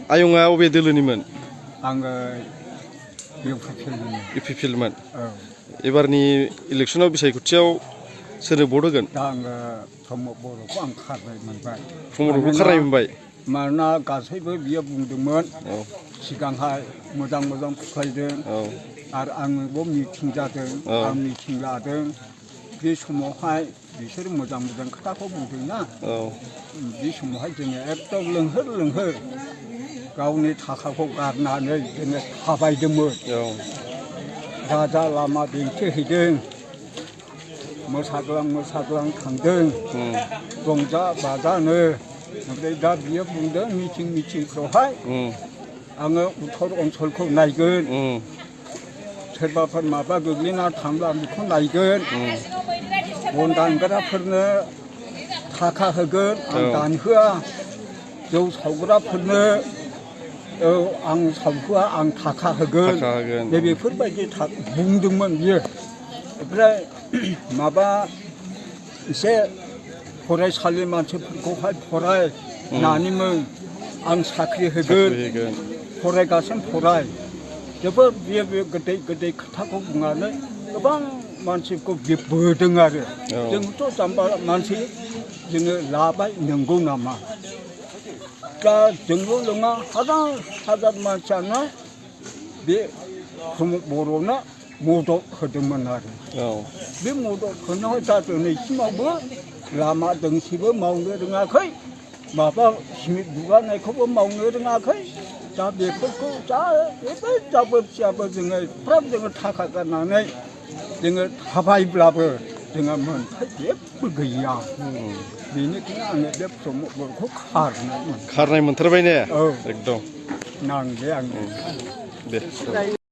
आयंआ अबे दोलोनिमोन? आङो इउपिपिएलमोन। एबारनि इलेक्सनाव बिसायख'थियाव सोरनो भट होगोन? दा आङो प्रमद बर'खौ आं खारनाय मोनबाय। प्रमद बर'खौ खारनाय मोनबाय। मानोना गासैबो बियो बुंदोंमोन सिगांहाय मोजां मोजां फुस्लायदों आरो आंबो मिथिं जादों आं मिथिं लादों बे समावहाय बिसोर मोजां मोजां खोथाखौ बुंदोंना बे समावहाय जोङो एकदम लोंहोर लोंहोर गावनि थाखाखौ गारनानै जोङो थाबायदोंमोन। राजा लामा दिन्थिहैदों मोसाग्लां थांदों रंजा बाजानो। ओमफ्राय दा बियो बुंदों मिथिंफ्रावहाय आङो उत्तर ओनसोलखौ नायगोन सोरबाफोर माबा गोग्लैना थांब्ला बेखौ नायगोन बन दानग्राफोरनो थाखा होगोन आं दानहोआ जौ सावग्राफोरनो आं सावहोआ आं थाखा होगोन बेफोरबायदि बुंदोंमोन बियो। ओमफ्राय माबा एसे फरायसालि मानसिफोरखौहाय फराय नानिमोन आं साख्रि होगोन फरायगासिनो फराय जोबोद बियो बे गोदै गोदै खोथाखौ बुंनानै गोबां मानसिखौ बोदों आरो जोंथ' जाम्बा मानसि जोङो लाबाय नंगौ नामा दा जोंल' नङा हाजार मानसियानो बे प्रमद बर'नो मदद होदोंमोन आरो बे मदद होनायाव दा दिनैसिमावबो लामा दोंसेबो मावनो रोङाखै माबा सिमेन्ट बुगानायखौबो मावनो रोङाखै। दा बेफोरखौ जाबोर जोङो एफ्राब जोङो थाखा गारनानै जोङो थाबायब्लाबो जोङो मोनथाय जेबो गैया। बेनिखायनो आङो बे प्रमद बर'खौ खारनाय मोनथारबाय ने? औ एकदम नांले आङो दे।